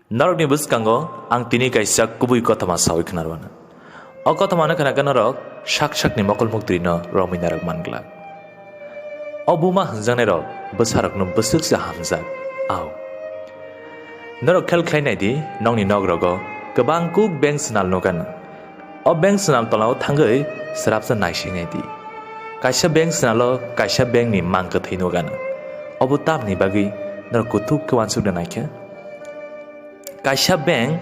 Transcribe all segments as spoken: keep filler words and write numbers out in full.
Norokni bwskango ang tini kaisa kubui kothoma sawi khna rwano. O kothomano khna khe norok sak sakni mokol muktwino romwi narwk man glak. O buma hwnjaknairok bwsarokno bwswkse hamjak. Au. Norok khel khlai nai di, nokni nogrogo kwbang kuk beng swnal nukano. O beng swnal tolao thangwi srapsa naising nai di. Kaisa beng swnalo kaisa bengni mang kwthwi nukano. Obo tamni bagwi norok kuthuk khe uansukna naikha? Kaisa beng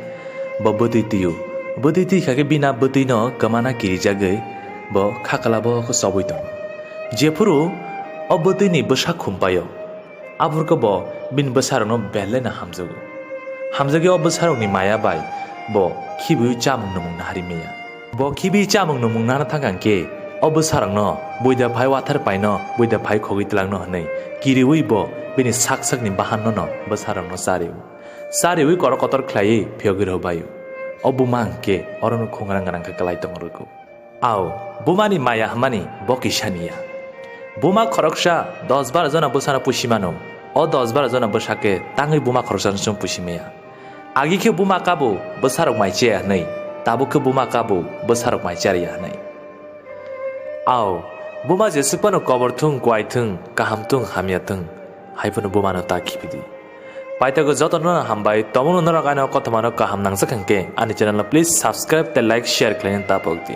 bo bwtwi twi-o. Bwtwi twi kha khe bini bwtwino kwmana kirijagwi bo khaklabo khe chobwi tongo. Jephuru o bwtwini bwsa khumpaio, aphuru khe bo bini bwsarokno belai no hamjago. Hamjagwi o bwsarokni maya bai bo khibiui chamung nwmung nahari maya. Bo khibiui chamung nwmung nahana thangkha hwnkhe o bwsarokno buida phai wathar paino buida phai khogwi twlangno hwnwi kiriui bo bini sak sakni bahanno no bwsarokno chario. Chariui korok kotor khlaiwi phiyogwi rw baio. O buma hwnkhe orono khungrang gwnang khe kwlai tong rwgo. Au, bumani maya hwnmani bo kisani ya. Buma khoroksa dos baro jona bwsano pusi mano. O dos baro jona bwsa khe tangwi buma khoroksano chwng pusi maya. Agi khe buma kabo bwsarok mai chaya hwnwi, tabuk khe buma kabo bwsarok mai chariya hwnwi. Au, buma jeswk phano kobor thung, kuai thung, kaham thung, hamya thung, hai phano bumano ta khibi di. Paithago jotono hambai, tongmungno norok aino kothomano kaham nangjak hwnkhe ani channel no please subscribe tei like, share khlaina ta pok di.